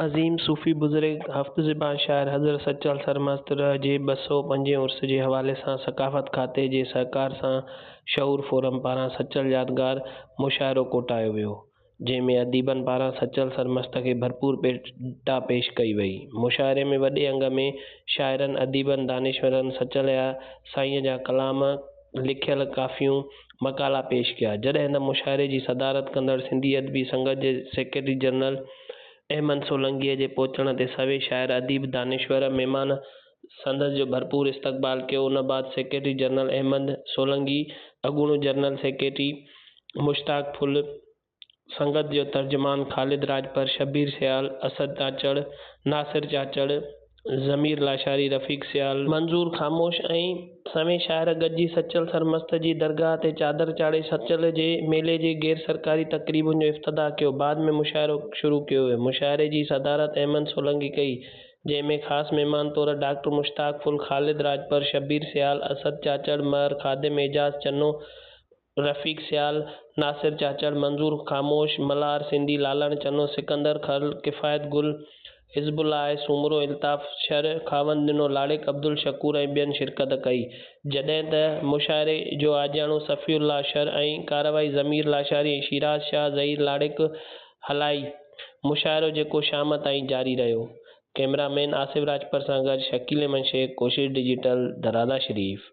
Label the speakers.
Speaker 1: عظيم صوفي بزرگ هفت زبان شاعر حضرت سچل سرمست رح جي 205 هين عرس جي حوالي سان ثقافت کاتي جي سهڪار سان شعور فورم پاران سچل يادگار مشاعرو ڪوٺايو ويو، جنهن ۾ اديبن پاران سچل سرمست کي ڀرپور ڀيٽا پيش ڪئي وئي. مشاعري ۾ وڏي انگ ۾ شاعرن، اديبن، دانشورن سچل سائينء جا ڪلام، لکيل ڪافيون، مقالا پيش ڪيا. جڏهن ته مشاعري جي صدارت ڪندڙ سنڌي ادبي سنگت جي سيڪريٽري جنرل احمد سولنگيء جي پهچڻ تي سوين شاعر، اديب، دانشور، مهمان سندس جو ڀرپور استقبال ڪيو. ان بعد سيڪريٽري جنرل احمد سولنگي، اڳوڻو جنرل سيڪريٽري مشتاق ڦل، سنگت جو ترجمان خالد راڄپر، شبير سيال، اسد چاچڙ، ناصر چاچڙ، ضمير لاشاري، رفيق سيال، منظور خاموش ۽ سوين شاعر گڏجي سچل سرمست جي درگاهه تي چادر چاڙهي سچل جي ميلي جي غير سرڪاري تقريبن جو افتتاح ڪيو بعد ۾ مشاعرو شروع ڪيو ويو مشاعري جي صدارت احمد سولنگي ڪئي جنهن ۾ خاص مهمان طور ڊاڪٽر مشتاق ڦل، خالد راڄپر، شبير سيال، اسد چاچڙ، مهر خادم، اعجاز چنو، رفيق سيال، ناصر چاچڙ، منظور خاموش، ملهار سنڌي، لالڻ چنو، سڪندر کرل، ڪفايت گل، حزب الله آء سومرو، الطاف شر، خاوند ڏنو لاڙڪ، عبدالشڪور ۽ ٻين شرڪت ڪئي. جڏهن ته مشاعري جو آجياڻو صفي الله شر ۽ ڪارروائي ضمير لاشاري ۽ شيراز شاهه ظهير لاڙڪ هلائي. مشاعرو جيڪو شام تائين جاري رهيو. ڪئميرا مين آصف راڄپر سان گڏ شڪيل احمد شيخ، ڪوشش ڊجيٽل، درادا شريف.